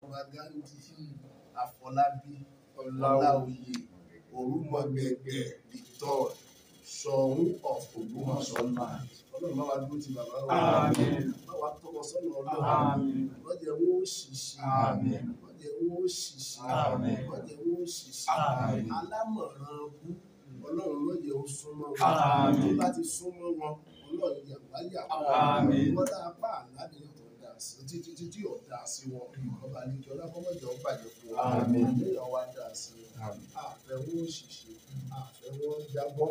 Ọba Ghandi Afọlábí Ọláoyè Orúmọgẹgẹ the third, Ṣọ̀ún of Ògbómọ̀ṣọ́ land. Ọlọ́run bá wa dúró ti bàbá wa. Bá wa tọ́ wọn sọ́nà Ọlọ́run. Má jẹ́ wọ́n ó ṣìṣe. Má jẹ́ wọ́n ó ṣìṣe. Má jẹ́ wọ́n ó ṣìṣe. Alámọ̀ràn bú, Ọlọ́run má jẹ́ ó súnmọ́ wọn. Tó bá ti súnmọ́ wọn, Ọlọ́run yà wá yà wọ́n. Wọ́n dá apá àlàníyàn tó dá sí títí títí ọ̀dà sí wọn. Ọba àlejò ọlákọ́mọ̀jọ bàjẹ́ fún wọn. Àníyàn wa dá sí wọn. Àfẹ́ wọn ó ṣìṣe, àfẹ́ wọn jábọ́,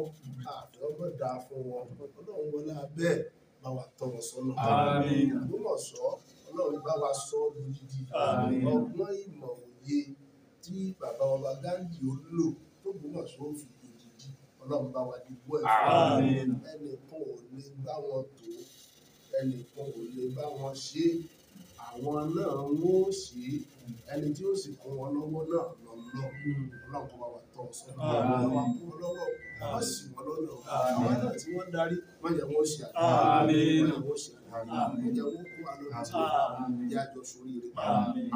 àfẹ́ wọn dá fún wọn. Ọlọ́run wọlé abẹ́ bá wa tọ́ wọn sọ́nà. Ògbómọ̀ṣọ́, Ọlọ́run bá wa sọ ọ́ lódìdí. Ọgbọ́n ìmọ̀ òye tí bàbá ọba Ghandi ó lò tó Ògbómọ̀ṣọ́ ó fi lódìdí, Ọlọ́run bá wa dìbò ẹ̀ fún wọn. Ẹnìkan ò lè bá wọn tó, ẹnìkan ò lè bá wọn ṣe, àwọn náà wọ́n ó ṣe é. Ẹni tí ó sì kún wọn lọ́wọ́ náà lọ́lọ́. Ọlọ́run kó bá wa tọ́ wọn sọ́nà. Bá wa kún wọn lọ́wọ́, wọ́n sì wọ́n lọ́nà. Àwọn náà tí wọ́n darí, wọ́n jẹ́ wọ́n ṣe àdúrà. Wọ́n jẹ́ wọ́n ṣe àdúrà. Wọ́n jẹ́ wọ́n kó wa lọ́nà tí wọ́n yá jọ sórí rẹ̀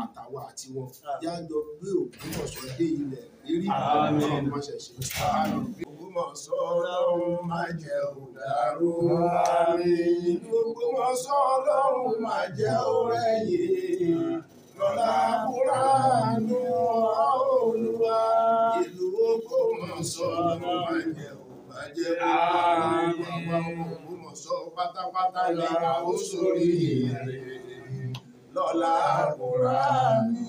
àtàwọn àti wọn. Yá jọ gbé Ògbómọ̀ṣọ́ dé ilẹ̀ ìlérí. Ọlọ́run má ṣe ṣe. Ògbómọ̀ṣọ́ Ọlọ́run má jẹ́ ó dàrú. Ògbómọ̀ṣọ́ Ọlọ́run má jẹ́ ó rẹ̀yìn. Lọ́lá Kúránù Olúwa. Ìlú Ògbómọ̀ṣọ́ Ọlọ́run má jẹ́ ó bàjẹ́. Gbogbo àwọn ọmọ Ògbómọ̀ṣọ́ pátápátá ni a ó sórí rẹ̀. Lọ́lá Kúránù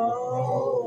Olúwa.